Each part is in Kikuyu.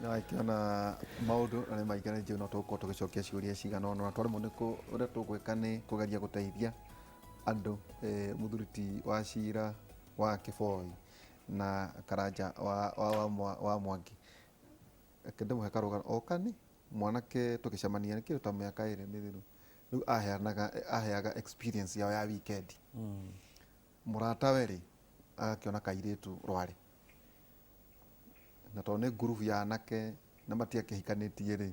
Nĩwakĩona maũndũ na nĩ maingĩ na njũĩ no tũgũkorwo tũgĩcokia ciũria cigana ũna na twaremwo nĩ ũrĩa tũgwĩka nĩ kũgeria gũteithia andũ eh, mũthuri ti wa cira wa kĩboi na karanja wa, wa, wa, wa, wa mwangi. Reke ndĩmũhe karũgano o kani mwanake tũgĩcemania nĩ kĩndũ ta mĩaka ĩrĩ mĩthiru rĩu aheanaga aheaga experience yao ya weekend. Mũratawe rĩ agakĩona kairĩtu rware na tondũ nĩ ngurubu ya anake na matiakĩhikanĩtie rĩ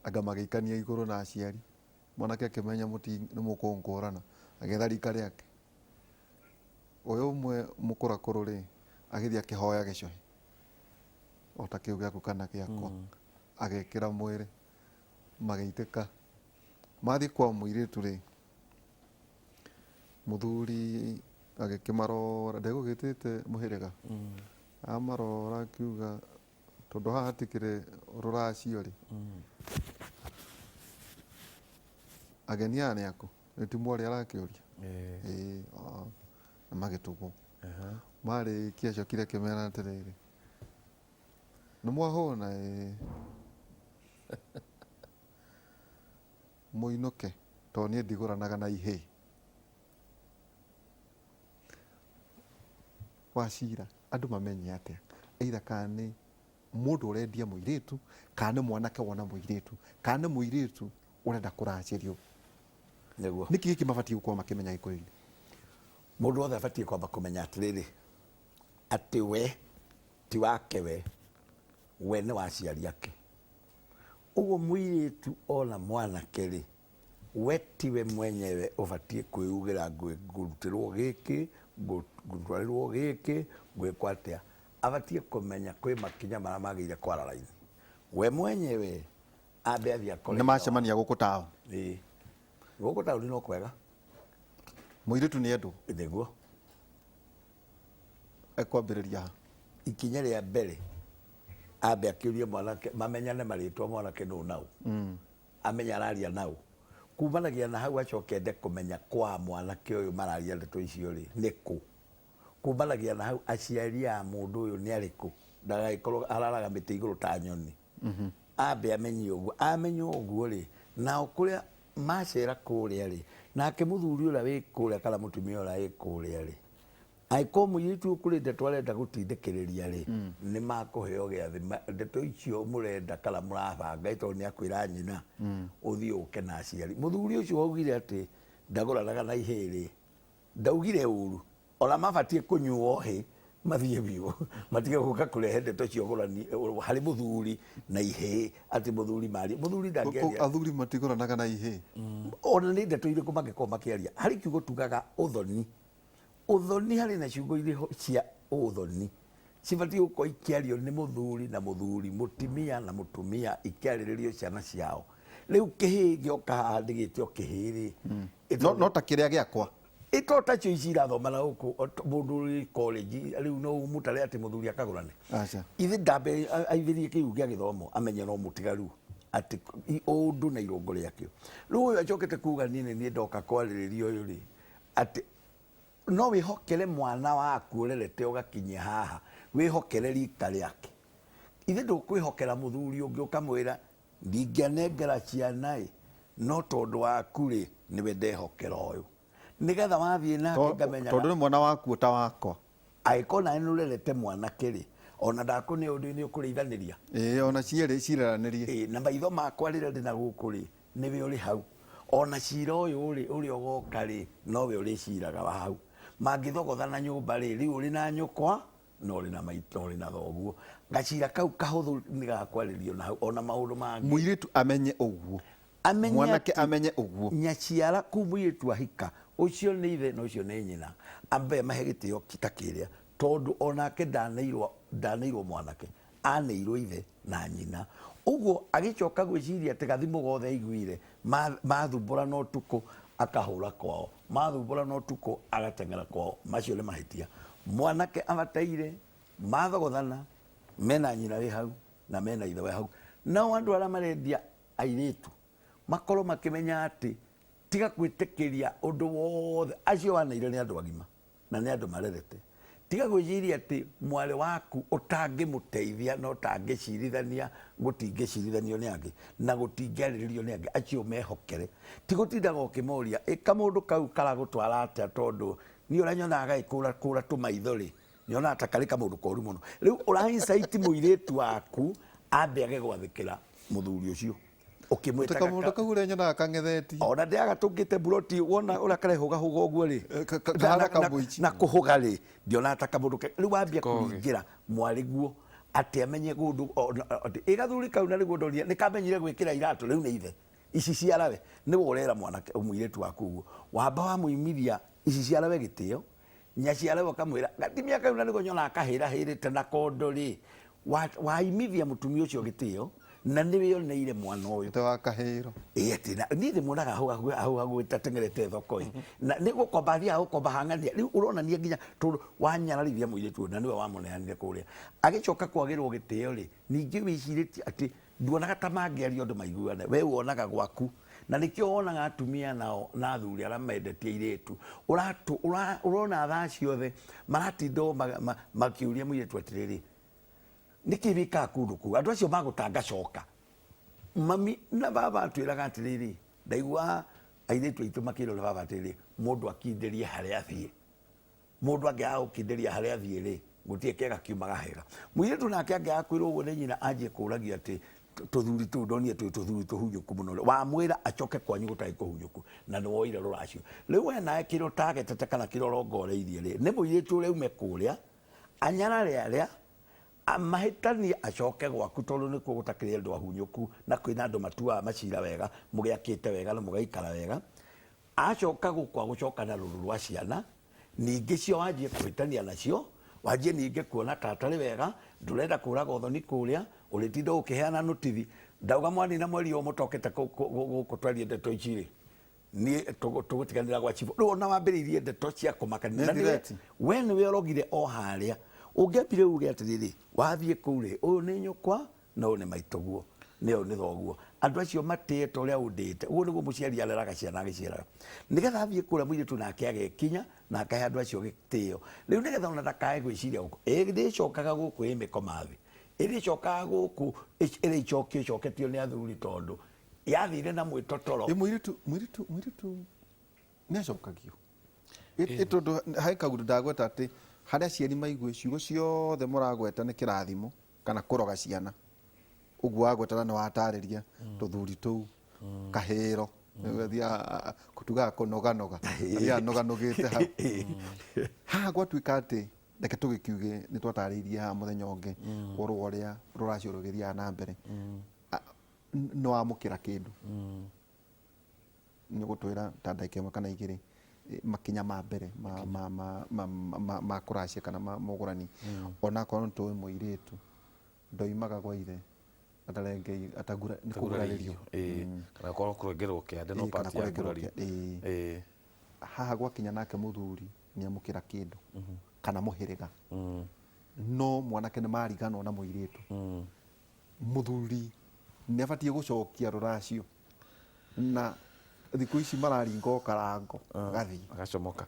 anga magĩikania igũrũ na aciari. Mwanake akĩmenya nĩ mũkũngũrana agĩetha rika rĩake. Ũyũ ũmwe mũkũrakũrũ rĩ agĩthiĩ akĩhoya gĩcũhĩ o ta kĩu gĩaku kana gĩakwa agĩkĩra mwĩrĩ magĩitĩka. Mathiĩ kwa mũirĩtu rĩ mũthuri agĩkĩmarora ndegũgĩtĩte mũhĩrĩga amarora akiuga tondũ haha hatikĩrĩ rũracio rĩ ageni aya nĩ aku? Nĩ ti mwarĩ arakĩũria? Ĩĩ. Na magĩtugwo. Marĩkia acokire akĩmera atĩrĩrĩ, nĩ mwahũna? Ĩĩ. Mũinũke tondũ niĩ ndigũranaga na ihĩĩ. Wacira andũ mamenye atĩa either kana nĩ mũndũ ũrendia mũirĩtu kana nĩ mwanake wona mũirĩtu kana nĩ mũirĩtu ũrenda kũracĩrio. Nĩguo. Nĩkĩ gĩkĩ mabatiĩ gũkorwo makĩmenya gĩkũyũ-inĩ? Mũndũ wothe abatiĩ kwamba kũmenya atĩrĩrĩ, atĩ we ti wake we, we nĩ wa aciari ake. Ũguo mũirĩtu ona mwanake rĩ, we tiwe mwenyewe ũbatiĩ kwĩugĩra ngũrutĩrwo gĩkĩ, ngũtwarĩrwo gĩkĩ, ngwĩkwo atĩa. Abatiĩ kũmenya kwĩ makinya marĩa magĩrĩire kwara raini. We mwenyewe ambe athiĩ akore Nĩ macemania gũkũ taũni. Ĩĩ. Gũkũ taũni no kwega. Mũirĩtu nĩ endwo. Nĩguo. Ekwambĩrĩria ha? Ikinya rĩa mbere ambe akĩũrie mwanake mamenyane marĩtwa mwanake nũ naũ. Amenye araria naũ. Kumanagia na hau acoke ende kũmenya kwa mwanake ũyũ mararia ndeto icio rĩ nĩ kũ. Kumanagia na hau aciari a mũndũ ũyũ nĩ arĩkũ ndagagĩkorwo araraga mĩtĩ igũrũ ta nyoni. Ambe amenye ũguo. Amenya ũguo rĩ, nao kũrĩa macera kũrĩa rĩ, nake mũthuri ũrĩa wĩ kũrĩa kana mũtumia ũrĩa wĩ kũrĩa rĩ, angĩkorwo mũirĩtu ũyũ kũrĩ ndeto arenda gũtindĩkĩrĩria rĩ, nĩ makũheo gĩathĩ ndeto icio mũrenda kana mũrabanga ĩ tondũ nĩ akwĩra nyina, ũthiĩ ũke na aciari. Mũthuri ũcio waugire atĩ ndagũranaga na ihĩĩ rĩ, Ndaugire ũru, ona mabatiĩ kũnyuo hĩ mathiĩ biũ matige gũka kũrehe ndeto cia ũgũrani harĩ mũthuri na ihĩĩ atĩ mũthuri maria mũthuri ndangĩaria. Athuri matigũranaga na ihĩĩ. Ona nĩ ndeto irĩkũ mangĩkorwo makĩaria harĩ kiugo tugaga ũthoni. Ũthoni harĩ na ciugo irĩ ho cia ũthoni cibatiĩ gũkorwo ikĩario nĩ mũthuri na mũthuri, mũtimia na mũtumia ikĩarĩrĩrio ciana ciao. Rĩu kĩhĩĩ gĩoka haha ndĩgĩte o kĩhĩĩ rĩ, No, no ta kĩrĩa gĩakwa. Ĩto tacio ici irathoma na gũkũ mũndũ ũrĩ college rĩu no ũmũtare atĩ mũthuri akagũrane. Aca. Ithe ndambe aithĩrie kĩu gĩa gĩthomo amenye no mũtigaru atĩ ũndũ na irũngo rĩakĩo. Rĩu ũyũ acokete kuga niĩ nĩ niĩ ndoka kwarĩrĩria ũyũ rĩ, atĩ no wĩhokere mwana waku ũrerete ũgakinyia haha, wĩhokere rika rĩake. Ithe ndũkwĩhokera mũthuri ũngĩ ũkamwĩra Ndingĩanengera ciana-ĩ, no tondũ waku-rĩ, nĩwe ndehokera ũyũ. Nĩgetha wathiĩ nake ngamenyaga. Tondũ nĩ mwana waku ta wakwa. Angĩkorwo nawe nĩũrerete mwanake-rĩ, ona ndakũne ũndũ nĩũkũrĩithanĩria. Ĩĩ, ona cierĩ cireranĩrie. Ĩĩ, na maitho makwa rĩrĩa ndĩ na gũkũ-rĩ, nĩwe ũrĩ hau. Ona cira ũyũ-rĩ, ũrĩa ũgoka-rĩ, nowe ũrĩciraga wa hau. Mangĩthogothana nyũmba-rĩ, rĩu ũrĩ na nyũkwa na ũrĩ na maitũ na ũrĩ na thoguo. Gacira kau kahũthũ nĩ gakwarĩrio na hau ona maũndũ mangĩ. Mũirĩtu amenye ũguo. Amenye Mwanake atĩ amenye ũguo. Nyaciara kũu mũirĩtu ahika, ũcio nĩ ithe na ũcio nĩ nyina, ambe amahe gĩtĩo ta kĩrĩa, tondũ onake ndaneirwo ndaneirwo mwanake, aneirwo ithe na nyina. Ũguo agĩcoka gwĩciria atĩ gathimũ gothe aiguire, mathumbũrana ũtukũ akahũra kwao, mathumbũrana ũtukũ agateng'era kwao, macio nĩ mahĩtia. Mwanake abataire mathogothana mena nyina wĩ hau na mena ithe wĩ hau. Nao andũ arĩa marendia airĩtu makorwo makĩmenya atĩ tiga gwĩtĩkĩria ũndũ wothe, acio waneire nĩ andũ agima na nĩ andũ marerete. Tiga gwĩciria atĩ mwarĩ waku ũtangĩmũteithia na ũtangĩcirithania, gũtingĩcirithanio nĩ angĩ na gũtingĩarĩrĩrio nĩ angĩ, acio mehokere. Ti gũtindaga ũkĩmoria, ĩ kamũndũ kau karagũtwara atĩa tondũ niĩ ũrĩa nyonaga gagĩkũra kũra tũmaitho rĩ, nyonaga ta karĩ kamũndũ koru mũno. Rĩu ũra incite mũirĩtu waku ambe age gwathĩkĩra mũthuri ũcio. Ũkĩmwĩtaga Kamũndũ kau ũrĩa nyonaga kang'ethetie. Ona ndĩaga tũngĩte mburoti wona ũrĩa karehũgahũga ũguo rĩ. Kahana kamũici. Na kũhũga rĩ, ndionaga ta kamũndũ ke. Rĩu wambia Kogi. kũringĩra mwarĩ guo atĩ amenye kũndũ atĩ ĩ gathuri kau na nĩguo ndonire nĩ kamenyire gwĩkĩra iratũ rĩu nĩ ithe. Ici ciarawe nĩwe ũrera mwanake mũirĩtu waku ũguo. Wamba wamũimithia ici ciarawe gĩtĩo, nyaciarawe ũkamwĩra gatimia kau na nĩguo nyonaga kahĩrahĩrĩte na kondo rĩ, waimithia mũtumia ũcio gĩtĩo na nĩwĩoneire mwana ũyũ. Te wa kahĩro. Ĩĩ atĩ na niĩ ndĩmuonaga ahũhagũĩte ateng'erete thoko ĩ na nĩ gũkomba athiaga gũkomba hang'ania rĩu ũronania nginya tondũ wanyararithia mũirĩtu ũyũ na nĩwe wamũneanire kũrĩa agĩcoka kwagĩrwo gĩtĩo rĩ ningĩ wĩcirĩtie atĩ nduonaga ta mangĩaria ũndũ maiguane we wonaga gwaku na nĩkĩo wonaga atumia nao na athuri arĩa mendetie airĩtu ũrona thaa ciothe maratinda o makĩũria mũirĩtu atĩrĩrĩ nĩkĩ wĩkaga kũndũ kũu andũ acio magũtanga coka mami na baba atwĩraga atĩrĩrĩ ndaigua airĩtu aitũ makĩrwo na baba atĩrĩrĩ mũndũ akindĩrie harĩa athiĩ Mũndũ angĩaga gũkindĩria harĩa athiĩ rĩ, gũtirĩ kĩega kiumaga hega. Mũirĩtu nake angĩaga kwĩrwo ũguo nĩ nyina anjie kũragia atĩ tũthuri tũu ndonire twĩ tũthuri tũhunyũku mũno rĩ, wamwĩra acoke kwanyu gũtarĩ kũhunyũku na nĩ woire rũracio. Rĩu we nawe kĩrĩa ũtagetete kana kĩrĩa ũrongoreirie rĩ, nĩ mũirĩtu ũrĩa aume kũrĩa, anyarare arĩa, amahĩtanie acoke gwaku tondũ nĩkuo gũtakĩrĩ andũ ahunyũku na kwĩna andũ matuaga macira wega, mũgĩakĩte wega na mũgaikara wega. Acoka gũkũ agũcoka na rũrũ rwa ciana, ningĩ cio wanjie kũhĩtania nacio, wanjie ningĩ kuona ta atarĩ wega, ndũrenda kũraga ũthoni kũrĩa, ũrĩtinda ũkĩheana nũtithi. Ndauga mwanina mweri ũyũ mũtokĩte gũkũ twarie ndeto ici rĩ, niĩ tũgũtiganĩra gwa cibũ. Rĩu ona wambĩrĩirie ndeto cia kũmakania. Nĩ Na nĩwe threat. we nĩwe ũrogire o harĩa. Ũngĩambire uge atĩrĩrĩ, wathiĩ kũu rĩ, ũyũ nĩ nyũkwa, na ũyũ nĩ maitũguo nĩ ũyũ nĩ thoguo andũ acio matĩe ta ũrĩa ũndĩte ũguo nĩguo mũciari areraga ciana agĩciaraga nĩgetha athiĩ kũrĩa mũirĩtu nake agekinya na akahe andũ acio gĩtĩo rĩu nĩgetha ona ndakae gwĩciria gũkũ ĩrĩcokaga gũkũ ĩ mĩkoma thĩ ĩrĩcokaga gũkũ ĩrĩ icokio ĩcoketio nĩ athuri tondũ yathire na mwĩtotoro. Ĩ mũirĩtu mũirĩtu mũirĩtu nĩ acokagio Ĩ tondũ harĩ kaũndũ ndagweta atĩ harĩa aciari maigue ciugo ciothe mũragweta nĩ kĩrathimo kana kũroga ciana ũguo wagweta na nĩ watarĩria tũthuri tũu kahĩro gathiaga tugaga kũnoganoga athiaga anoganogĩte hau haha gwatuĩka atĩ reke tũgĩkiuge nĩ twatarĩirie haha mũthenya ũngĩ ũhoro wa ũrĩa rũracio rũgĩthiaga na mbere nĩ wamũkĩra kĩndũ nĩ ũgũtwĩra ta ndagĩka ĩmwe kana igĩrĩ makinya ma mbere ma, ma, ma, ma, ma, ma, ma kũracia kana ma mũgũrani onakorwo nĩ tũĩ mũirĩtu ndoimaga gwa ithe atarengei atagura nĩ kũgurarĩrio. Ĩĩ, kana korwo kũrengerwo kĩande no Ĩĩ, kana part ya kũrengerwo ngurario. kĩande, ĩĩ. Haha gwakinya nake mũthuri nĩ amũkĩra kĩndũ kana mũhĩrĩga no mwanake nĩ mariganwo na mũirĩtu mũthuri nĩ abatiĩ gũcokia rũracio na thikũ ici mararinga o karango gathiĩ agacomoka.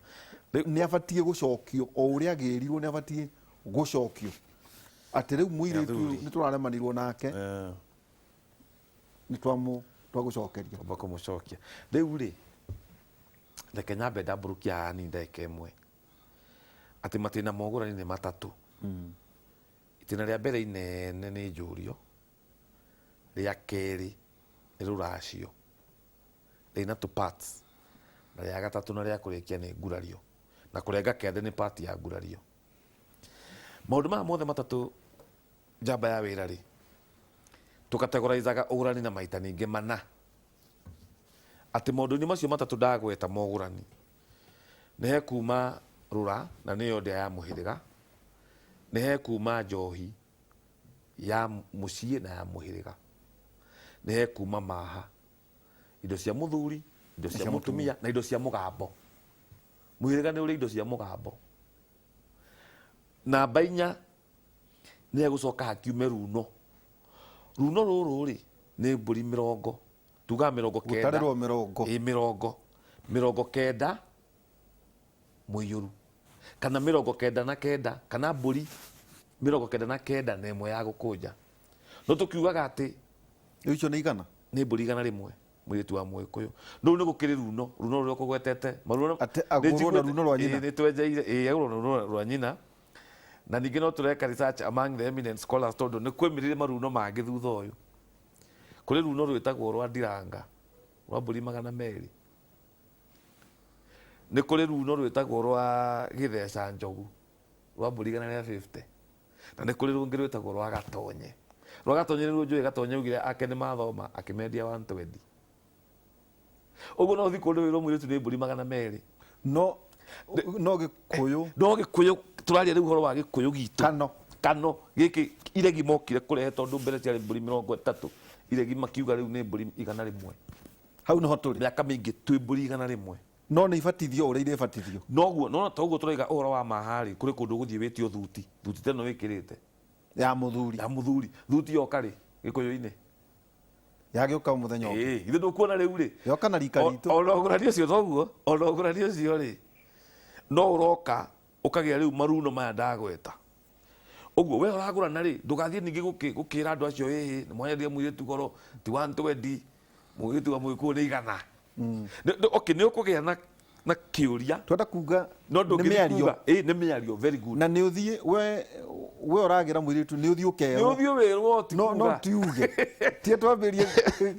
Nĩ abatiĩ gũcokio o ũrĩa agĩrirwo nĩ abatiĩ gũcokio atĩ rĩu mũirĩtu athuri. nĩ tũraremanirwo nake nĩ twamũ twagũcokeria. Amba kũmũcokia rĩu rĩ reke nyambe ndambũrũkia haha nini ndagĩka ĩmwe atĩ matĩna ma ũgũrani nĩ matatũ. Itĩna rĩa mbere inene nĩ njũrio, rĩa kerĩ nĩ rũracio rĩna tũ parts, na rĩa gatatũ na rĩa kũrĩkia nĩ ngurario, na kũrenga kĩande nĩ part ya ngurario. Maũndũ maya mothe matatũ njamba ya wĩra rĩ, tũkategoraizaga ũgũrani na maita ningĩ mana. Atĩ maũndũ-inĩ macio matatũ ndagweta ma ũgũrani, nĩ hekuma rũra na nĩyo ndĩa ya mũhĩrĩga, nĩ hekuma njohi ya mũciĩ na ya mũhĩrĩga, nĩ hekuma maha, indo cia mũthuri, indo cia mũtumia na indo cia mũgambo. Mũhĩrĩga nĩ ũrĩ indo cia mũgambo. Namba inya nĩ hegũcoka hakiume runo. Runo rũrũ rĩ nĩ mbũri mĩrongo, tugaga mĩrongo kenda. Gũtarĩrwo mĩrongo. Ĩ mĩrongo. 90 mũiyũru. Kana 99 kana mbũri 91 ya gũkũnja. No tũkiugaga atĩ Rĩu icio nĩ 100. Nĩ mbũri 100 mũirĩtu wa Mũgĩkũyũ. No rĩu nĩ gũkĩrĩ runo, runo rũrĩa ũkũgwetete, maruno. Atĩ agũrwo na runo rwa nyina. Nĩ twenjeire, ĩĩ, agũrwo na runo rwa nyina. Na ningĩ no tũreka research among the eminent scholars, tondũ nĩ kwĩmĩrire maruno mangĩ thutha ũyũ. Kũrĩ runo rwĩtagwo rwa ndiranga rwa mbũri 200. Nĩ kũrĩ runo rwĩtagwo rwa gĩtheca njogu rwa mbũri 150. Na nĩ kũrĩ rũngĩ rwĩtagwo rwa gatonye. Rwa gatonye nĩruo njũĩ gatonye augire ake nĩ mathoma akĩmendia 120. Ũguo no ũthiĩ kũndũ wĩrwo mũirĩtu nĩ mbũri 200. No Gĩkũyũ. No Gĩkũyũ tũraria rĩu ũhoro wa Gĩkũyũ gitũ. Kano. Kano gĩkĩ iregi mokire kũrehe, tondũ mbere ciarĩ mbũri 30, iregi makiuga rĩu nĩ mbũri 100. Hau nĩho tũrĩ. Mĩaka mĩingĩ twĩ mbũri 100. No nĩ ibatithio ũrĩa irĩbatithio. Noguo no toguo tũraiga ũhoro wa maharĩ, kũrĩ kũndũ ũgũthiĩ wĩtio thuti, thuti ta ĩno wĩkĩrĩte. Ya mũthuri. Ya mũthuri. Thuti yoka rĩ Gĩkũyũ-inĩ? Yagĩũka mũthenya ũngĩ. Ĩĩ, ithuĩ ndũkuona rĩu rĩ. Yoka na rika ritũ. Ona ũgũrani ũcio toguo, ona ũgũrani ũcio rĩ, no ũroka ũkagĩa rĩu maruno maya ndagweta. Ũguo we ũragũrana rĩ, ndũgathiĩ ningĩ gũkĩra andũ acio ĩhĩ nĩ mwanyendia mũirĩtu goro ti 120, mũirĩtu wa Mũgĩkũyũ nĩ 100. Okay, nĩ ũkũgĩa na kĩũria. Twenda kuga no nĩ ndũngĩthiĩ mĩario. Kuga ĩĩ nĩ mĩario, very good. Na nĩ ũthiĩ we ũragĩra mũirĩtu nĩ ũthiĩ nĩ ũkerwo. Ũthiĩ wĩrwo ti No kuga. ti uge. Tie twambĩrie.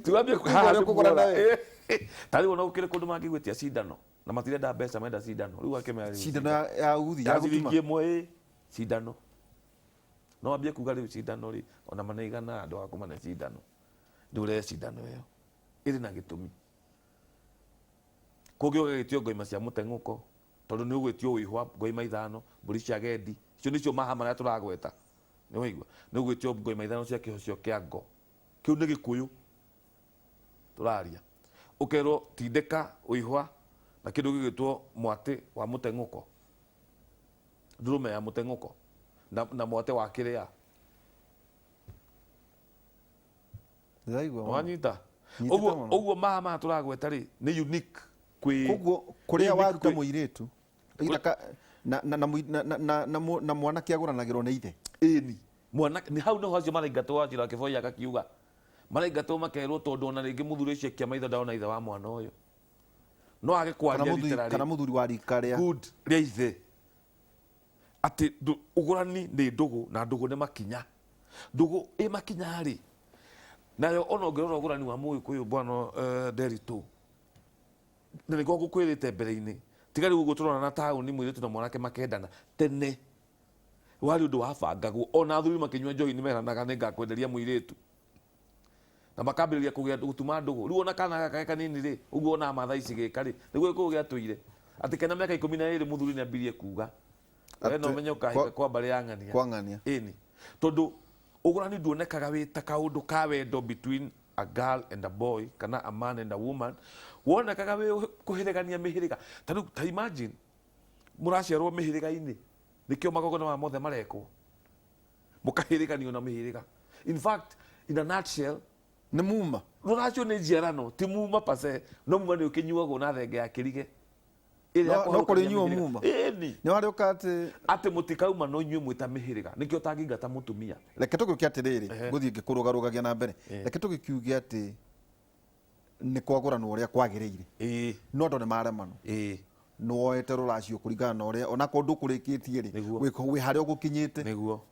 Tiwambie kuga ũrĩa ũkũgũra nawe. Ta rĩu ona gũkĩrĩ kũndũ mangĩgwĩtia cindano na matirenda mbeca, menda cindano. Rĩu akĩmera rĩu cindano ya uthi ya ya gũtuma. ciringi 1 ĩ cindano. No wambie kuga rĩu cindano rĩ ona mane 100 andũ a kũmane cindano. Ndũrehe cindano ĩyo ĩrĩ na gĩtũmi. Kũngĩ ũgagĩtio ngoima cia mũteng'ũko, tondũ nĩ ũgwĩtio ũihwa ngoima 5, mbũri cia gendi, icio nĩcio maha marĩa tũragweta. Nĩ waigua? Nĩ ũgwĩtio ngoima 5 cia kĩhocio kĩa ngo. Kĩu nĩ Gĩkũyũ tũraria. Ũkerwo tindĩka ũihwa na kĩndũ gĩgwĩtwo mwatĩ wa mũteng'ũko, ndũrũme ya mũteng'ũko na mwatĩ wa kĩrĩa. Ndĩraigua mũno. Wanyita? Nyitĩte Ũguo mũno. Ũguo maha maya tũragweta rĩ nĩ unique kwĩ Koguo kũrĩa unique waruta mũirĩtu ithaka na mwanake agũranagĩrwo nĩ ithe. Ĩni mwana nĩ hau nĩho acio maraingatwo, wacira Kĩboi akakiuga maraingatwo makerwo tondũ ona rĩngĩ mũthuri ũcio akia maitho ndona ithe wa mwana ũyũ no age Kana kwaria mũthuri literally. Kana mũthuri wa rika rĩa good rĩa ithe atĩ ũgũrani nĩ ndũgũ na ndũgũ nĩ makinya, ndũgũ ĩ makinya rĩ nayo ona ũngĩrora ũgũrani wa Mũgĩkũyũ bwana Nderitu, na nĩguo ngũkwĩrĩte mbere-inĩ, tiga rĩu ũguo tũrona na taũni mũirĩtu na mwanake makendana, tene warĩ ũndũ wabangagwo, ona athuri makĩnyua njohi nĩ meranaga nĩ ngakwenderia mũirĩtu na makambĩrĩria kũgĩa gũtuma ndũgũ. Rĩu ona kana gaka ge kanini rĩ, ũguo ona matha ici gĩka rĩ, nĩguo gĩkũyũ gĩatũire atĩ kena mĩaka 12 mũthuri nĩ ambirie kuga we no Atĩ menye ũkahika kwa mbarĩ ya ng'ania. Kwa ng'ania. Ĩni tondũ ũgũrani nduonekaga wĩ ta kaũndũ ka wendo between a girl and a boy kana a man and a woman, wonekaga wĩ kũhĩrĩgania mĩhĩrĩga. Ta rĩu ta imagine mũraciarwo mĩhĩrĩga-inĩ, nĩkĩo magongona maya mothe marekwo, mũkahĩrĩganio na mĩhĩrĩga. In fact, in a nutshell, nĩ muma. Rũracio nĩ njiarano, ti muma pase no muma nĩ ũkĩnyuagwo na thenge ya kĩrige ĩrĩa ya No kũrĩ kũharũkania nyuo mĩhĩrĩga. muma. Ĩni. Nĩ harĩ ũka atĩ atĩ mũtikauma no inyuĩ mwĩta mĩhĩrĩga, nĩkĩo ũtangĩingata mũtumia. Reke tũgĩũke atĩrĩrĩ, Ehe. ngũthiĩ ngĩkũrũgarũgagia na mbere. Reke tũgĩkiuge atĩ nĩ kwagũranwo ũrĩa kwagĩrĩire, no andũ nĩ maremanwo, nĩwoete rũracio kũringana na ũrĩa onakorwo ndũkũrĩkĩtie rĩ, wĩ harĩa ũgũkinyĩte,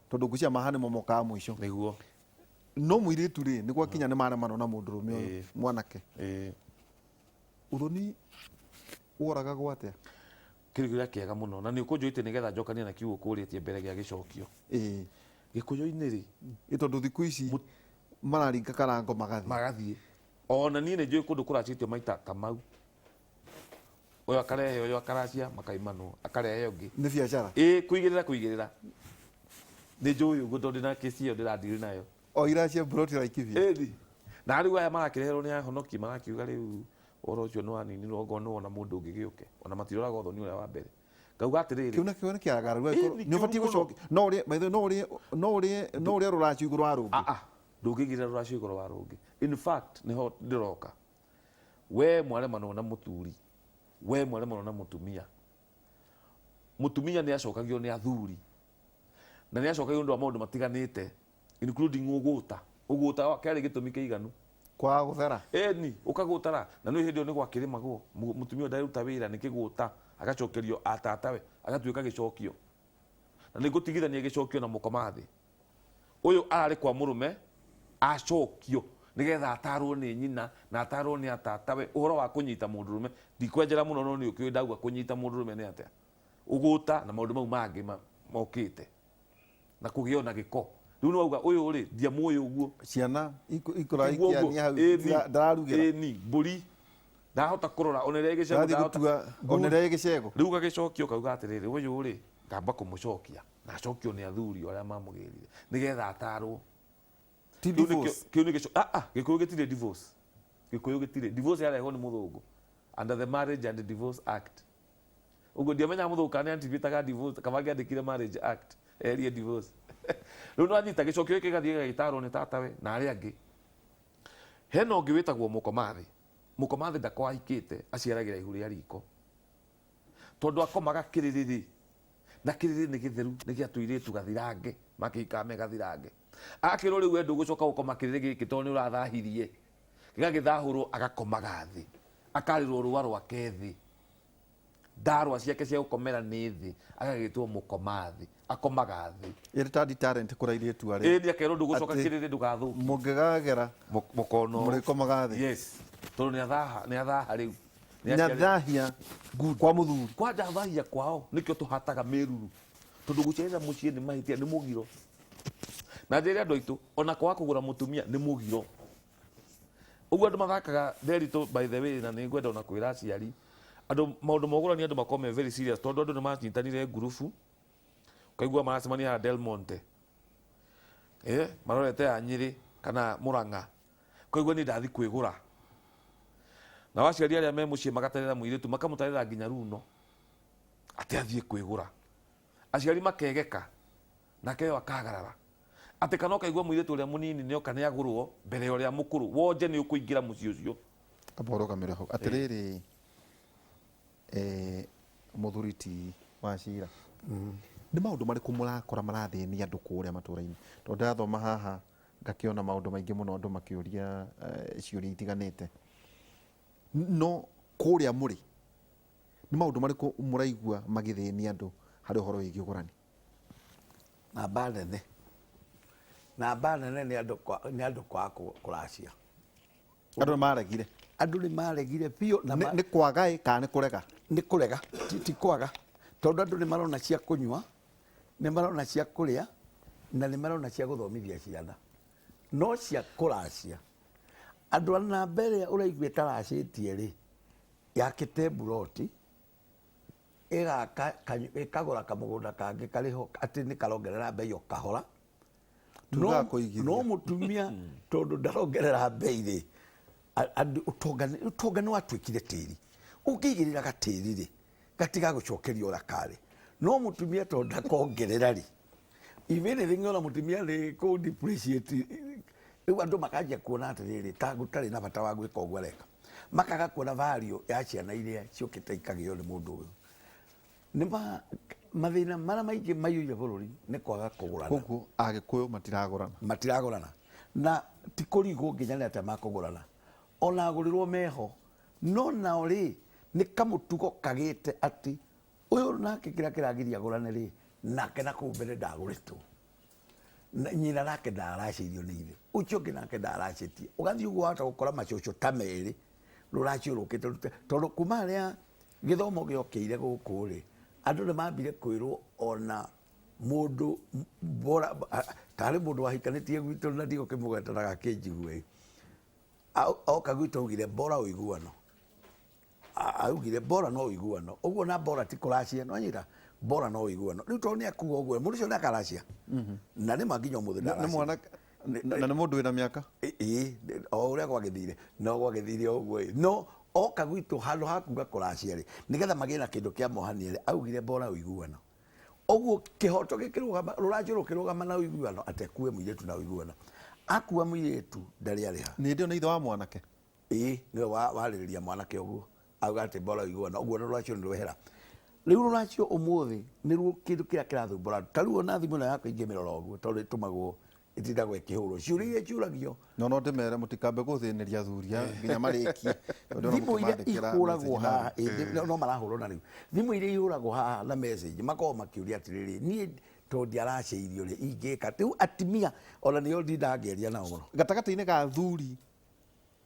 tondũ ngwĩciria maha nĩmo mokaga mũico. No mũirĩtu rĩ, nĩ gwakinya nĩ maremanwo na mũndũrũme ũyũ, mwanake, ũthoni woragagwo atĩa? Kĩrĩ kĩũria kĩega mũno na nĩ ũkũnjũĩte nĩgetha njokanie na kiugo kũrĩtie mbere gĩa gĩcokio. Gĩkũyũ-inĩ rĩ, Ĩ tondũ thikũ ici mararinga karango magathiĩ. Magathiĩ. Ona niĩ nĩ njũĩ kũndũ kũracĩtio maita ta mau, ũyũ akarehe ũyũ akaracia makaimanwo, akarehe ũngĩ. Nĩ biacara. Ĩ kũigĩrĩra kũigĩrĩra, nĩ njũĩ ũguo tondũ ndĩna kesi ĩyo ndĩradiri nayo. O iracia mburoti Laikipia. Ĩni na rĩu aya marakĩreherwo nĩ ahonoki marakiuga rĩu ũhoro ũcio nĩ waninirwo, okorwo nĩ wona mũndũ ũngĩ gĩũke, ona matiroraga ũthoni ũrĩa wa mbere. Ngauga atĩrĩrĩ, Kĩu nakĩo nĩ kĩagararu. Ĩni, nĩ ũbatiĩ kĩũru mũno. gũcokia no ũrĩe, by the way, no ũrĩe rũracio igũrũ wa rũngĩ. Ah, ah, ndũngĩigĩrĩra rũracio igũrũ wa rũngĩ. In fact, nĩho ndĩroka. We mwaremanwo na mũthuri, we mwaremanwo na mũtumia. Mutumia nĩ acokagio nĩ athuri na nĩ acokagio nĩ ũndũ wa maũndũ matiganĩte, including ũgũta. Ũgũta kĩarĩ gĩtũmi kĩiganu. Kwaga gũthera. Ĩni, ũkagũtara na nĩ hĩndĩ ĩyo nĩ gwakĩrĩmagwo. Mũtumia ũyũ ndaruta wĩra nĩ kĩgũta, agacokerio atatawe, agatuĩka gĩcokio. Na nĩ ngũtigithania gĩcokio na mũkoma thĩ. Ũyũ ararĩ kwa mũrũme acokio nĩgetha atarwo nĩ nyina na atarwo nĩ atatawe ũhoro wa kũnyita mũndũrũme. Ndikwenjera mũno, no nĩ ũkĩũĩ ndauga kũnyita mũndũrũme nĩ atĩa, ũgũta na maũndũ mau mangĩ mokĩte na kũgĩa ona gĩko. Rĩu nĩ wauga ũyũ rĩ, ndiamũĩ ũguo. Ciana ikũra Tiguo ũguo. ikĩania hau. Ĩni. Ndararugĩra. Ĩni, mbũri ndahota kũrora ona ĩrĩa ĩgĩcegũ. Ndathiĩ Ndahota gũtua ona ĩrĩa ĩgĩcegũ. Rĩu gagĩcokio kauga atĩrĩrĩ, ũyũ rĩ, ngamba kũmũcokia na acokio nĩ athuri arĩa mamũgĩrire nĩgetha atarwo. Ti Kĩu nĩkĩo- divorce. Kĩu nĩkĩo, Gĩkũyũ gĩtirĩ divorce. Gĩkũyũ gĩtirĩ divorce, yarehwo nĩ mũthũngũ under the Marriage and Divorce Act. Ũguo ndiamenyaga mũthũngũ kana nĩanticipataga divorce, kaba angĩandĩkire Marriage Act erie divorce. Rĩu nĩwanyita gĩcokio gĩkĩ gĩgathiĩ gĩgagĩtarwo nĩ tatawe na arĩa angĩ. Hena ũngĩ wĩtagwo mũkomathĩ. Mũkomathĩ ndakorwo ahikĩte, aciaragĩra ihu rĩa riko tondũ akomaga kĩrĩrĩ, na kĩrĩrĩ nĩ gĩtheru, nĩ gĩa tũirĩtu gathirange makĩhikaga me gathirange. Akĩrwo rĩu we ndũgũcoka gũkoma kĩrĩrĩ gĩkĩ tondũ nĩ ũrathahirie, gĩgagĩthahũrwo, agakomaga thĩ, akarĩrwo rũa rwake thĩ, ndarwa ciake cia gũkomera nĩ thĩ, agagĩtwo mũkomathĩ, akomaga thĩ. Ĩrĩ ta deterrent kũrĩ airĩtu arĩa. Ĩni, akerwo ndũgũcoka Atĩ kĩrĩrĩ, ndũgathũkie. Mũngĩgagera mũkono mũrĩkomaga thĩ. Yes, tondũ nĩ athaha, nĩ athaha rĩu. Nĩ aciarĩ- Nyathahia kwa mũthuri. Kwanja thahia kwao nĩkĩo tũhataga mĩruru, tondũ gũciarĩra mũciĩ nĩ mahĩtia, nĩ mũgiro. Na njĩre andũ aitũ, ona kwaga kũgũra mũtumia nĩ mũgiro. Ũguo andũ mathakaga Nderitu, by the way, na nĩ ngwenda ona kwĩra aciari andũ maũndũ ma ũgũrani, andũ makorwo me very serious, tondũ andũ nĩ manyitanire ngurubu, ũkaigua maracemania haha Del Monte, marorete ya Nyĩrĩ kana Mũrang'a, ũkaigua niĩ ndathi kwĩgũra. Nao aciari arĩa me mũciĩ magaterera mũirĩtu, makamũtarĩra nginya runo atĩ athiĩ kwĩgũra. Aciari makegeka nake yo akagarara atĩ, kana ũkaigua mũirĩtu ũrĩa mũnini nĩoka nĩ agũrwo mbere ya ũrĩa mũkũrũ. Wonje nĩ ũkũingĩra mũciĩ ũcio. Amba ũrũgamĩre hau atĩrĩrĩ, mũthuri ti wa cira, nĩ maũndũ marĩkũ mũrakora marathĩnia andũ kũrĩa matũra-inĩ? Tondũ ndathoma haha ngakĩona maũndũ maingĩ mũno, andũ makĩũria ciũria itiganĩte. No kũrĩa mũrĩ, nĩ maũndũ marĩkũ mũraigua magĩthĩnia andũ harĩ ũhoro wĩgiĩ ũgũrani? Namba nene nĩ andũ kwaga kũracia. Andũ nĩ maregire. Andũ nĩ maregire biũ na Nĩ kwaga ĩ kana nĩ kũrega? Nĩ kũrega, ti kwaga, tondũ andũ nĩ marona cia kũnyua, nĩ marona cia kũrĩa, na nĩ marona cia gũthomithia ciana, no cia kũracia, andũ a namba ĩrĩa ũraigua ĩtaracĩtie rĩ, yakĩte mburoti, ĩgaka ĩkagũra kamũgũnda kangĩ karĩho atĩ nĩ karongerera mbei o kahora. Tugaga kũigithia. No mũtumia tondũ ndarongerera mbei rĩ, andũ ũtonga nĩ watuĩkire tĩri, ũngĩigĩrĩra gatĩri rĩ, gatigagũcokeria ũrĩa karĩ. No mũtumia tondũ ndakongerera rĩ, if anything ona mũtumia nĩ kũ depreciate. Rĩu andũ makanjia kuona atĩrĩrĩ, ta gũtarĩ na bata wa gwĩka ũguo areka, makaga kuona value ya ciana iria ciũkĩte ikagĩo nĩ mũndũ ũyũ. Nĩ mathĩna marĩa maingĩ maiyũire bũrũri nĩ kwaga kũgũrana. Koguo Agĩkũyũ matiragũrana. Matiragũrana, na ti kũrigwo nginya nĩ atĩa makũgũrana, ona agũrĩrwo meho, no nao rĩ, nĩ kamũtugo kagĩte atĩ ũyũ nake kĩrĩa kĩragiria agũrane rĩ, nake na kũu mbere ndagũrĩtwo. Nyina nake ndaracĩirio nĩ ithe, ũcio ũngĩ nake ndaracĩtie. Ũgathiĩ ũguo wahota gũkora macũcũ ta merĩ rũracio rũkĩte tondũ kuma harĩa gĩthomo gĩokĩire gũkũ rĩ, andũ nĩ mambire kwĩrwo ona mũndũ bora tarĩ mũndũ wahikanĩtie gwitũ, na ndigũkĩmũgweta ndagakĩnjigue. Oka gwitũ augire bora ũiguano. Augire bora no ũiguano ũguo, na bora ti kũracia, no anyita bora no ũiguano. Rĩu tondũ nĩ akuga ũguo, mũndũ ũcio nĩ akaracia, na nĩ ma nginya ũmũthĩ Nĩ ndaracia. mwanake na nĩ mũndũ wĩna mĩaka. Ĩĩ, o ũrĩa gwagĩthire no gwagĩthire o ũguo ĩ. No oka gwitũ, handũ ha kuga kũracia rĩ, nĩgetha magĩe na kĩndũ kĩa mohania rĩ, augire bora ũiguano. Ũguo kĩhoto gĩkĩrũgama, rũracio rũkĩrũgama na ũiguano, atĩ akue mũirĩtu na ũiguano. Akua mũirĩtu ndarĩ arĩha. Nĩ ndĩo nĩ ithe wa mwanake. Ĩĩ, nĩwe warĩrĩria mwanake ũguo, auga atĩ bora ũiguano. Ũguo na rũracio nĩ rwehera. Rĩu rũracio ũmũthĩ nĩruo kĩndũ kĩrĩa kĩrathumbũra andũ. Ta rĩu ona thimũ ĩno yakwa ingĩmĩrora ũguo tondũ ĩtũmagwo ĩtindagwo ĩkĩhũrwo ciũria iria ciũragio. No ndĩmere mũtikambe gũthĩnĩria athuri aya nginya marĩkie. Tondũ ona Thimũ iria mũkĩmandĩkĩra ihũragwo message na haha, no marahũrwo na rĩu thimũ iria ihũragwo haha na message makoragwo makĩũria atĩrĩrĩ, niĩ tondũ ndiaracĩirio rĩ ingĩka rĩu? Atimia ona nĩo ndindaga ngĩaria nao mũno. Gatagatĩ-inĩ ga athuri,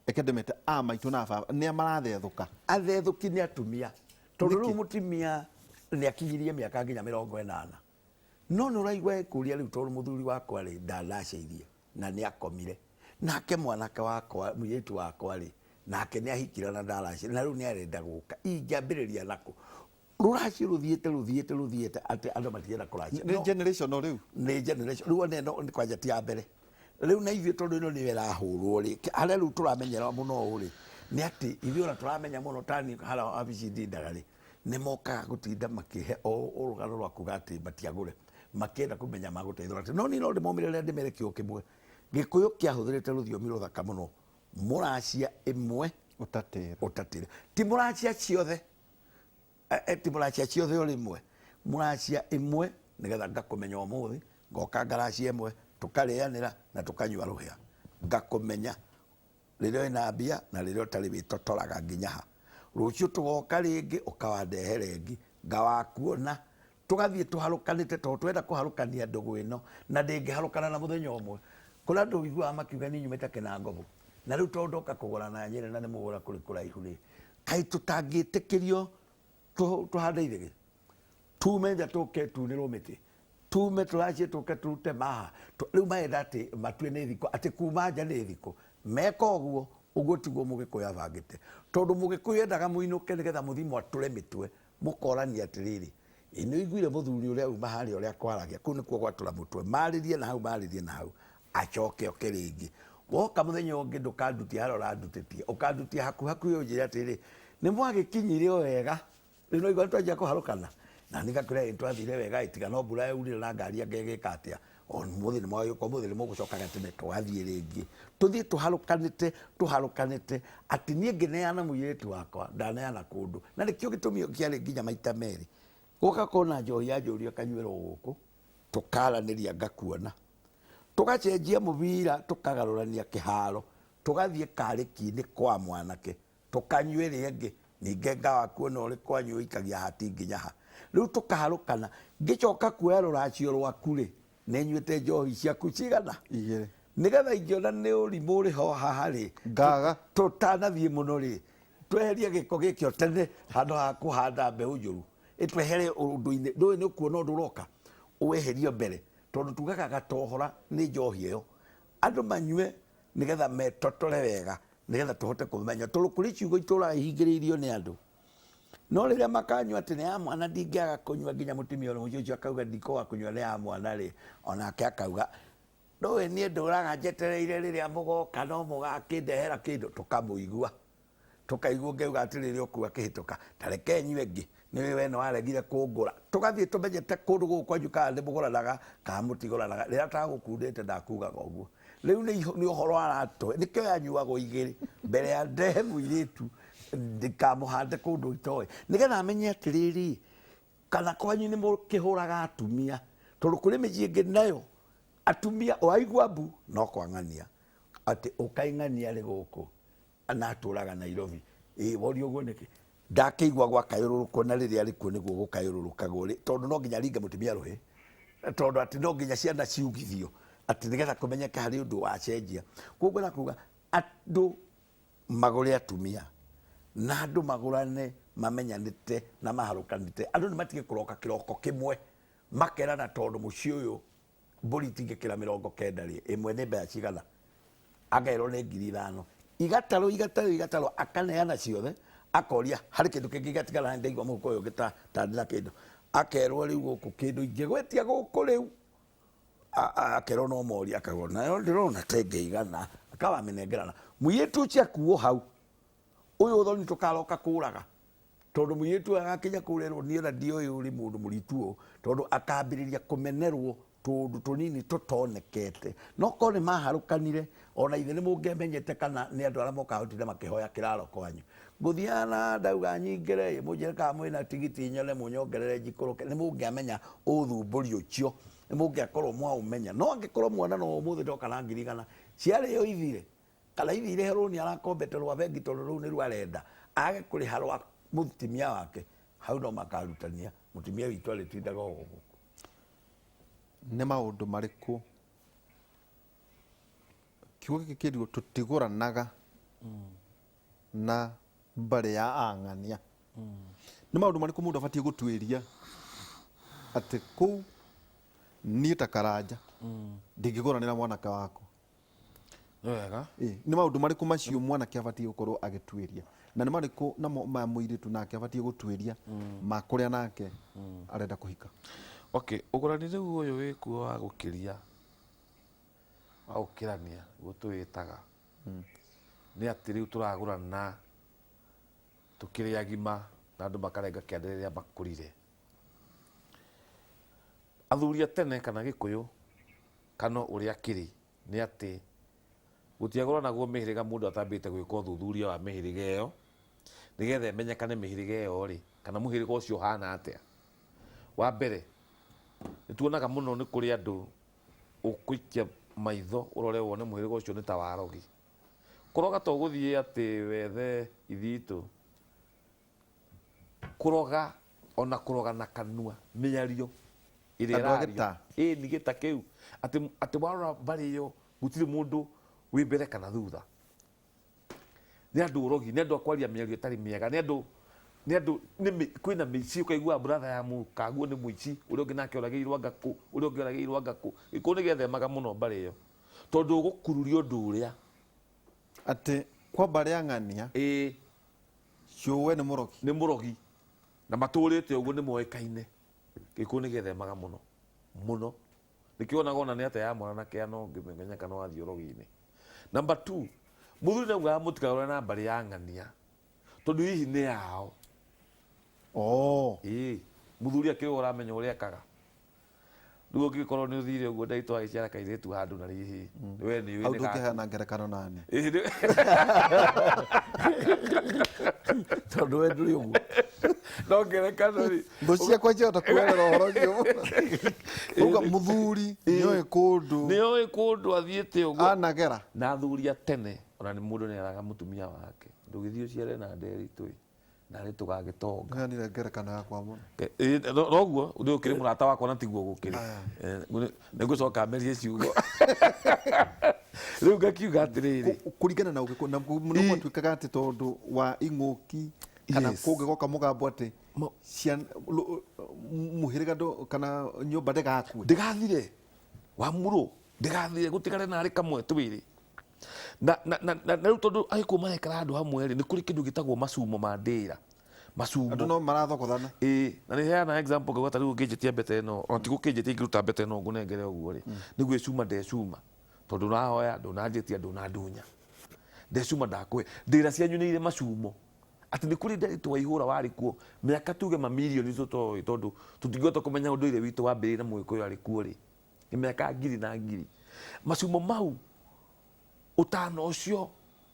reke ndĩmete a maitũ na a baba, nĩa marathethũka? Athethũki nĩ atumia, tondũ rĩu mũtumia nĩ akinyirie mĩaka nginya 80, no nĩ ũraigua ekũria rĩu, tondũ mũthuri wakwa rĩ ndanacĩirie na nĩ akomire nake mwanake wakwa, mũirĩtu wakwa rĩ nake nĩ ahikire na ndaracĩire na rĩu nĩ arenda gũka, ingĩambĩrĩria nakũ? Rũracio rũthiĩte rũthiĩte rũthiĩte atĩ andũ matirenda kũracia. Nĩ generational rĩu. Nĩ generation rĩu, ona ĩno nĩ kwanja ti ya mbere rĩu na ithuĩ, tondũ ĩno nĩyo ĩrahũrwo rĩ, harĩa rĩu tũramenyera mũno ũũ rĩ nĩ atĩ ithuĩ ona tũramenya mũno tani harĩa wabici ndindaga rĩ, nĩ mokaga gũtinda makĩhe o rũgano rwa kuga atĩ matiagũre, makĩenda kũmenya magũteithũra atĩ. No niĩ no ndĩmomĩrĩre, ndĩmere kiugo kĩmwe Gĩkũyũ kĩahũthĩrĩte rũthiomi rũthaka mũno: mũracia ĩmwe ũtatĩra. Ũtatĩra ti mũracia ciothe. Ti mũracia ciothe o rĩmwe, mũracia ĩmwe nĩgetha ngakũmenya ũmũthĩ, ngoka ngaracia ĩmwe, tũkarĩanĩra na tũkanyua rũhĩa, ngakũmenya rĩrĩa wĩna mbia na rĩrĩa ũtarĩ, wĩtotoraga nginya ha. Rũciũ tũgoka rĩngĩ, ũkawandehere ĩngĩ, ngawakuona, tũgathiĩ tũharũkanĩte, tondũ twenda kũharũkania ndũgũ ĩno na ndĩngĩharũkana na mũthenya ũmwe. Kũrĩ andũ ũiguaga makiuga niĩ nyumĩte Kĩnangobu na rĩu tondũ ndoka kũgũra na Nyĩrĩ na nĩ mũgũra kũrĩ kũraihu rĩ, kaĩ tũtangĩtĩkĩrio tũhande ithĩgĩ, tume nja tũke tunĩrwo mĩtĩ, tume tũracie, tũke tũrute maha? Rĩu marenda atĩ matue nĩ thikũ, atĩ kuma nja nĩ thikũ meka ũguo. Ũguo tiguo Mũgĩkũyũ abangĩte, tondũ Mũgĩkũyũ endaga mũinũke nĩgetha mũthiĩ mwatũre mĩtwe, mũkorania atĩrĩrĩ, ĩ nĩ ũiguire mũthuri ũrĩa uma harĩa ũrĩa kwaragia? Kũu nĩkuo gwatũra mũtwe, marĩrie na hau, marĩrie na hau, acoke oke rĩngĩ. Woka mũthenya ũngĩ, ndũkandutie harĩa ũrandutĩtie, ũkandutia hakuhĩ hakuhĩ, ũnjĩre atĩrĩrĩ, nĩ mwagĩkinyire o wega, rĩu no igua nĩtwanjia kũharũkana. Na niĩ ngakwĩra ĩ twathire wega, ĩ tiga no mbura yaurire na ngari anga ĩgĩka atĩa. O mũthĩ nĩ mwagĩũka, ũmũthĩ nĩ mũgũcokaga tene, tũgathiĩ rĩngĩ, tũthiĩ tũharũkanĩte, tũharũkanĩte, atĩ niĩ ngĩneana mũirĩtu wakwa ndaneana kũndũ. Na nĩkĩo gĩtũmi kĩarĩ nginya maita merĩ gũgakorwo na njohi ya njũri ĩkanyuĩrwo gũkũ, tũkaranĩria, ngakuona, tũgacenjia mũbira, tũkagarũrania kĩharo, tũgathiĩ karĩki-inĩ kwa mwanake, tũkanyua ĩrĩa ĩngĩ, ningĩ ngawa kuona ũrĩ kwanyu ũikagia hati nginya ha. Rĩu tũkaharũkana, ngĩcoka kuoya rũracio rwaku rĩ, nĩ nyuĩte njohi ciaku cigana? Igĩrĩ. Nĩgetha ingĩona nĩ ũrimũ ũrĩ ho haha rĩ, Ngaga. Tũtanathiĩ mũno rĩ, tweherie gĩko gĩkĩ o tene handũ ha kũhanda mbeũ njũru, ĩtwehere ũndũ-inĩ. Ndũĩ nĩ ũkuona ũndũ ũroka, ũweherie mbere, tondũ tugaga gatohora nĩ njohi ĩyo, andũ manyue nĩgetha metotore wega, nĩgetha tũhote kũmenya, tondũ kũrĩ ciugo itũraga ihingĩrĩirio nĩ andũ. No rĩrĩa makanyua atĩ nĩ ya mwana, ndingĩaga kũnyua, nginya mũtumia ũrĩ mũciĩ ũcio akauga ndikwaga kũnyua nĩ ya mwana rĩ, onake akauga ndũĩ niĩ ndũraga njetereire rĩrĩa mũgoka no mũgakĩndehera kĩndũ. Tũkamũigua, tũkaigua ũngĩauga atĩrĩrĩ, ũkua kĩhĩtũka ta reke nyue ĩngĩ, nĩwe we nĩ waregire kũngũra. Tũgathiĩ tũmenyete kũndũ gũkũ kwanyu kana nĩ mũgũranaga kana mũtigũranaga. Rĩrĩa tagũkundĩte ndakugaga ũguo. Rĩu nĩ ũhoro aratũhe, nĩkĩo yanyuagwo igĩrĩ mbere ya ndehe mũirĩtu, ndikamũhande kũndũ itoĩ, nĩgetha amenye atĩrĩrĩ, kana kwanyu nĩ mũkĩhũraga atumia, tondũ kũrĩ mĩciĩ ĩngĩ nayo atumia waigua mbu no kwang'ania atĩ ũkaing'ania rĩ gũkũ na atũraga Nairobi. Ĩ woria ũguo nĩkĩ? Ndakĩigua gwakayũrũrũkwo, na rĩrĩa arĩ kuo nĩguo gũkayũrũrũkagwo rĩ, tondũ no nginya ringe mũtumia rũhĩ, tondũ atĩ no nginya ciana ciugithio atĩ nĩgetha kũmenyeke harĩ ũndũ wacenjia. Koguo na kuga andũ magũre atumia na andũ magũrane mamenyanĩte na maharũkanĩte, andũ nĩ matige kũroka kĩroko kĩmwe makerana, tondũ mũciĩ ũyũ mbũri itingĩkĩra 90 rĩ, ĩmwe nĩ mbeca cigana? Akerwo nĩ 5,000, igatarwo, igatarwo, igatarwo, akaneana ciothe, akoria harĩ kĩndũ kĩngĩ gĩgatigara? Ndaigua mũhuko ũyũ ũngĩ ta ndĩ na kĩndũ. Akerwo rĩu gũkũ kĩndũ ingĩgwetia gũkũ rĩu. Akerwo no mori, akagwo nayo ndĩrona ta ĩngĩigana, akawamĩnengerana mũirĩtu ũcio akuo hau. Ũyũ ũthoni tũkaroka kũraga, tondũ mũirĩtu ũyũ agakinya kũrerwo niĩ ona ndiũĩ ũrĩ mũndũ mũritu ũũ, tondũ akambĩrĩria kũmenerwo tũndũ tũnini tũtonekete. No korwo nĩ maharũkanire, ona ithe nĩ mũngĩamenyete kana nĩ andũ arĩa mokaga gũtinda makĩhoya kĩraro kwanyu. Ngũthiaga na ndauga nyingĩre ĩ, mũnjĩre kana mwĩna tigiti nyone mũnyongerere njikũrũke. Nĩ mũngĩamenya ũthumbũri ũcio, nĩ mũngĩakorwo mwaũmenya. No angĩkorwo mwana no ũmũthĩ ndoka na 100,000 ciarĩo ithire, kana ithire he rũni arakombete rwa bengi tondũ rũu nĩruo arenda, age kũrĩha rwa mũtumia wake, hau no makarutania mũtumia witũ arĩtindaga o gũkũ. Nĩ maũndũ marĩkũ kiugo gĩkĩ kĩrirwo tũtigũranaga na mbarĩ ya ang'ania? Nĩ maũndũ marĩkũ mũndũ abatiĩ gũtuĩria atĩ kũu niĩ ta Karanja ndingĩgũranĩra mwanake wakwa? Nĩ wega. Nĩ maũndũ marĩkũ macio mwanake abatiĩ gũkorwo agĩtuĩria, na nĩ marĩkũ namo ma mũirĩtu nake abatiĩ gũtuĩria ma kũrĩa nake arenda kũhika? Okay, ũgũrani rĩu ũyũ wĩkuo wa gũkĩria, wa gũkĩrania nĩguo tũwĩtaga, nĩ atĩ rĩu tũragũrana tũkĩrĩ agima na andũ makarenga kĩande rĩrĩa makũrire. Athuri a tene kana Gĩkũyũ kana ũrĩa kĩrĩ nĩ atĩ gũtiagũranagwo mĩhĩrĩga mũndũ atambĩte gwĩka ũthuthuria wa mĩhĩrĩga ĩyo, nĩgetha ĩmenyekane mĩhĩrĩga ĩyo rĩ, kana mũhĩrĩga ũcio ũhana atĩa. Wa mbere, nĩ tuonaga mũno nĩ kũrĩ andũ ũgũikia maitho ũrore wone mũhĩrĩga ũcio nĩ ta wa arogi. Kũroga to gũthiĩ atĩ wethe ithitũ, kũroga ona kũroga na kanua, mĩario ĩrĩa Andũ a ĩrario. gĩta. Ĩĩ nĩ gĩta kĩu. Atĩ, atĩ warora mbarĩ ĩyo gũtirĩ mũndũ wĩ mbere kana thutha. Nĩ andũ ũrogi, nĩ andũ a kwaria mĩario ĩtarĩ mĩega, nĩ andũ, nĩ andũ, nĩ mĩ, kwĩna mĩici ũkaigua brother ya mũkaguo nĩ mũici, ũrĩa ũngĩ nake oragĩirwo anga kũ, ũrĩa ũngĩ oragĩirwo anga kũ. Gĩkũyũ nĩ gĩethemaga mũno mbarĩ ĩyo, tondũ ũgũkururia ũndũ ũrĩa. Atĩ kwa mbarĩ ya ng'ania. Ĩĩ. Cũwe nĩ mũrogi. Nĩ mũrogi. Na matũrĩte ũguo nĩ moĩkaine. Gĩkũyũ nĩ gĩethemaga mũno. Mũno. Nĩkĩo wonaga ona nĩ atĩa ya mwana na kĩano ũngĩmenya kana wathiĩ ũrogi-inĩ. Number 2, mũthuri nĩ augaga mũtikarore na mbarĩ ya ng'ania, tondũ hihi nĩ yao. Ĩĩ, mũthuri akĩrĩ we ũramenya ũrĩa ekaga. Rĩu ũngĩkorwo nĩ ũthire ũguo ndagĩtarĩ agĩciara kairĩtu handũ na hihi we nĩ ũĩ Hau nĩ gaku. ndũngĩheana ngerekano nani. Ĩĩ, Tondũ we ndũrĩ ũguo. No ngerekano rĩ. Thũ ciakwa ciahota kwĩrorera ũhoro ũcio. Uga mũthuri nĩoĩ kũndũ. Nĩoĩ kũndũ athiĩte ũguo. Anagera. Na athuri a tene ona nĩ mũndũ nĩeraga mũtumia wake ndũgĩthiĩ ũciare na Nderitu ĩ, narĩ tũgagĩtonga. Nĩheanire ngerekano yakwa mũno. Noguo nĩ ũkĩrĩ mũrata wakwa na tiguo gũkĩrĩ. Nĩ ngũcoka merie ciugo. Rĩu ngakiuga atĩrĩrĩ. Kũringana na ũgĩkũyũ, na mũno gwatuĩkaga atĩ tondũ wa ing'ũki kana kũngĩgoka mũgambo atĩ mũhĩrĩga ndũ kana nyũmba ndĩgakue. Ndĩgathire. Wa mũrũ ndĩgathire gũtigare narĩ kamwe twĩrĩ. Na, na, na, na, na rĩu tondũ agĩkũyũ marekara handũ hamwe rĩ, nĩ kũrĩ kĩndũ gĩtagwo macumo ma ndĩra. Macumo. Andũ no marathokothana. Ĩĩ, na nĩ heana example ngauga ta rĩu ũngĩnjĩtia mbete ĩno, ona ti gũkĩnjĩtia ingĩruta mbete ĩno ngũnengere ũguo rĩ, nĩ gwĩcuma ndecuma. Tondũ ndũrahoya, ndũnanjĩtia, ndũnandunya. Ndecuma ndakũhe. Ndĩra cianyu nĩ irĩ macumo. Atĩ nĩ kũrĩ ndĩra wa ihũra warĩ kuo mĩaka tuge mamirioni tũtoĩ, tondũ tũtingĩhota kũmenya ũndũire witũ wambĩrĩirie na Mũgĩkũyũ arĩ kuo rĩ. Nĩ mĩaka ngiri na ngiri. Macumo mau, ũtana ũcio,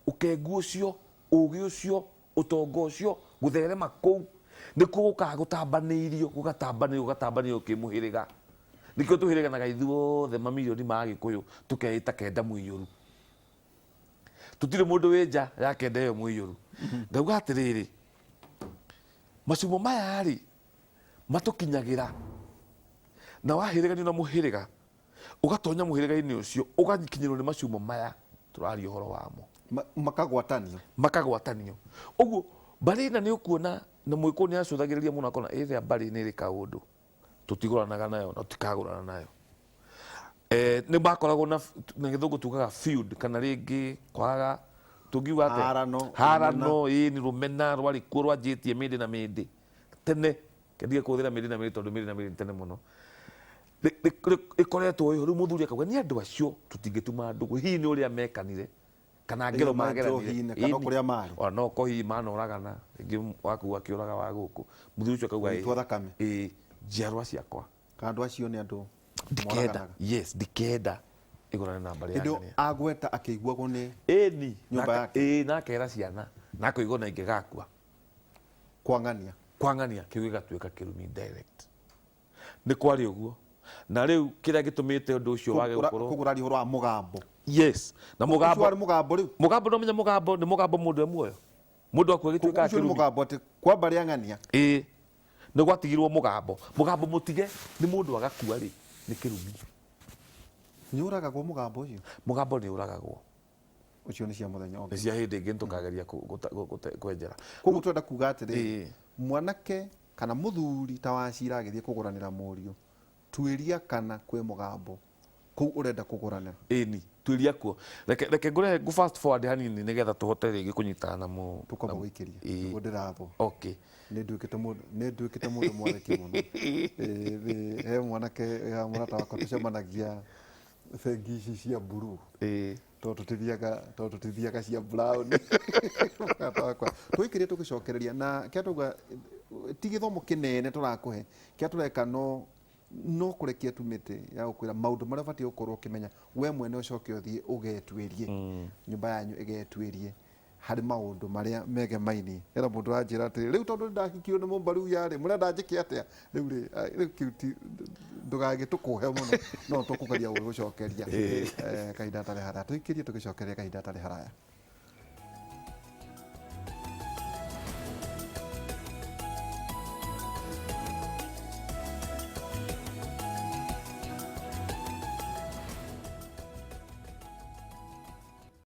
ũkengu ũcio, ũgĩ ũcio, ũtonga ũcio, gũtherema kũu, nĩkuo gũkaga gũtambanĩirio, gũgatambanĩrio, gũgatambanĩrio kĩmũhĩrĩga. Nĩkĩo tũhĩrĩganaga ithuothe mamirioni ma Agĩkũyũ tũkeĩta kenda mũiyũru. Tũtirĩ mũndũ wĩ nja ya kenda ĩyo mũiyũru. Ngauga atĩrĩrĩ, macumo maya rĩ, matũkinyagĩra na wahĩrĩganio na mũhĩrĩga, ũgatonya mũhĩrĩga-inĩ ũcio, ũgakinyĩrwo nĩ macumo maya tũraria ũhoro wamo. Makagwatanio. Makagwatanio. Ũguo mbarĩ ĩna nĩ ũkuona na Mũgĩkũyũ nĩ acũthagĩrĩria mũno akona ĩrĩa mbarĩ nĩ ĩrĩ kaũndũ tũtigũranaga nayo na tũtikagũrana nayo. Nĩ makoragwo na gĩthũngũ tugaga feud kana rĩngĩ kwaga tũngiuga atĩa? Harano, Harano, ĩĩ nĩ rũmena rwarĩ kuo rwanjĩtie mĩndĩ na mĩndĩ. Tene, kendige kũhũthĩra mĩndĩ na mĩndĩ tondũ mĩndĩ na mĩndĩ nĩ tene mũno. Ĩkoretwo ĩho rĩu mũthuri akauga nĩ andũ acio tũtingĩtuma ndũgũ, hihi nĩ ũrĩa mekanire kana ngero Ĩyo mageranire. njohi-inĩ, kana Ĩni. kũrĩa marĩ. Ona no ko hihi manoragana, rĩngĩ waku akĩũraga wa gũkũ. Mũthuri ũcio akauga Gũitwo thakame. ĩĩ, njiarwa ciakwa. Kana andũ acio nĩ andũ Ndikenda. moraganaga. Yes, ndikenda ĩgũrane na mbarĩ ya Hĩndĩ ĩyo ng'ania. agweta akĩiguagwo nĩ Ĩni. nyũmba yake. Ĩĩ, na akera ciana. Na akoiga ona ingĩgakua. Kwang'ania. Kwang'ania kĩu gĩgatuĩka kĩrumi direct. Nĩ kwarĩ ũguo. Na rĩu kĩrĩa gĩtũmĩte ũndũ ũcio wage gũkorwo. Koguo ũraria ũhoro wa mũgambo. Yes. Na mũgambo. Ũcio warĩ mũgambo rĩu. Mũgambo no menya mũgambo nĩ mũgambo mũndũ e muoyo. Mũndũ akua gĩtuĩkaga Ũcio nĩ kĩrumi. mũgambo atĩ kwamba rĩa ng'ania. Ĩĩ. Nĩ gwatigirwo mũgambo. Mũgambo mũtige nĩ mũndũ agakua rĩ, nĩ kĩrumi. Nĩ ũragagwo mũgambo ũcio? Mũgambo nĩ ũragagwo. Ũcio nĩ cia mũthenya ũngĩ. Nĩ cia hĩndĩ ĩngĩ nĩtũkageria kwenjera. Koguo twenda kuga atĩrĩrĩ, Ĩĩ. mwanake kana mũthuri ta Wachira agĩthiĩ kũgũranĩra mũriũ, tuĩria kana kwĩ mũgambo kũu ũrenda kũgũranĩra. Ĩni, tuĩria kuo. Reke, reke ngũrehe, ngũ fast forward hanini nĩgetha tũhote rĩngĩ kũnyitana na mũ... Tũkwamba gũikĩria, Ĩĩ. nĩguo ndĩrathwo. Okay. Nĩ nduĩkĩte mũndũ, nĩ nduĩkĩte mũndũ mwarĩki mũno. Ĩĩ, nĩ, he mwanake wĩ haha mũrata wakwa tũcemanagia bengi ici cia mburuu. Ĩĩ. Tondũ tũtithiaga, tondũ tũtithiaga cia brown. Mũrata wakwa. Tũikĩrie tũgĩcokereria na kĩrĩa twauga ti gĩthomo kĩnene tũrakũhe, kĩrĩa tũreka no no kũrekia tu mĩtĩ ya gũkwĩra maũndũ marĩa ũbatiĩ gũkorwo ũkĩmenya we mwene ũcoke ũthiĩ ũgetuĩrie, nyũmba yanyu ĩgetuĩrie harĩ maũndũ marĩa megemainie. Hena mũndũ ũranjĩra atĩrĩ, rĩu tondũ nĩndahikirwo nĩ mũmbaruya rĩ, mũrenda njĩke atĩa? Rĩu rĩ, rĩu kĩu ti, ndũgagĩtũkũhe mũno, no tũkũgeria gũgũcokeria kahinda hatarĩ haraya. Tũikĩrie tũgĩcokeria kahinda hatarĩ haraya.